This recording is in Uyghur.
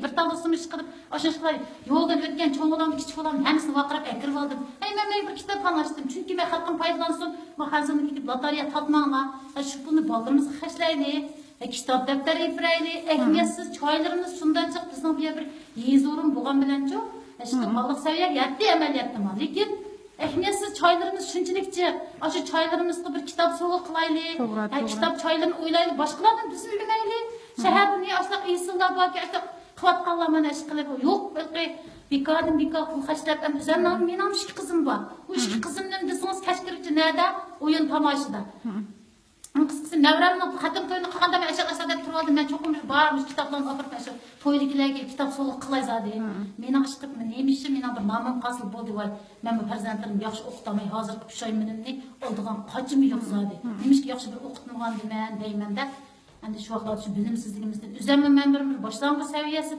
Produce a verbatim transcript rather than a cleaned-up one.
بىر تال بولسىمۇ ئىش قىلىپ، ئاشۇ ئىشقا يولدىن ئۆتكەن چوڭ بالامنى، كىچىك بالامنى ھەممىسىنى ۋارقىراپ ئەكىرىۋالدىم. ھەي، مەن مەن بىر كىتابخانا ئاچتىم، چۈنكى مەن خەلقىم پايدىلانسۇن، ما خەنزۇنى كېتىپ لاتارىيە تارتماڭلار. ھە، شۇ پۇلنى بالىلىرىمىزغا خەجلەيلى. ھە، كىتاب دەپتەر ئېلىپ بېرەيلى. ئەھمىيەتسىز چايلىرىمىز شۇنداق جىق بىزنىڭ بۇ يەر بىر يېزا ئورۇن بولغان بىلەنچۇ، ھە، شۇنداق بالىلىق سەۋىيەگە يەتتى ئەمەلىيەتتىمۇ. لېكىن ئەھمىيەتسىز چايلىرىمىز شۇنچىلىك جىق. ئاشۇ چايلىرىمىزغا بىر كىتاب سوۋغا قىلايلى. توغرا، ھە، توغرا. كىتاب چايلىرىنى ئويلايلى. باشقىلاردىن بىزمۇ ئۆگىنەيلى. شەھەردە نى ئاشۇنداق ئېسىللار باركەن، ئاشۇنداق قىلىۋاتقانلار مانا ئىش قىلىپ، يوق، بىكاردىن بىكار پۇل خەجلەپ، ئەمدى ئۆزۈمنىڭ، مېنىڭ ئىككى قىزىم بار. ئۇ ئىككى قىزىمنى دېسىڭىز كەچ كىرگۈچە نەدە؟ ئويۇن تاماشىدا. قىسقىسى، نەۋرەمنىڭ خەتەم تويىنى قىلغاندا مەن ئەشەق ئەسەر دەپ تۇرۇۋالدىم. مەن چوقۇم بار مۇشۇ كىتابلارنى ئاپىرىپ، ئەشۇ تويدىكىلەرگە كىتاب سوۋغا قىلاي زادى. مېنىڭ ئىشقىلىپ نېمە ئىشىم، مېنىڭ بىر نامىم قالسا بولدى، ۋاي. مەن بۇ پەرزەنتلىرىمنى ياخشى ئوقۇتالماي، ھازىرقى پۇشايمىنىمنى ئالىدىغان قاچىمۇ يوق زادى. نېمىشقا ياخشى بىر ئوقۇتمىغاندىمەن دەيمەن-دە. ئەمدى شۇ ۋاقىتلاردا شۇ بىلىمسىزلىكىمىزدىن ئۆزۈممۇ مەن بىر، بىر باشلانغۇچ سەۋىيەسى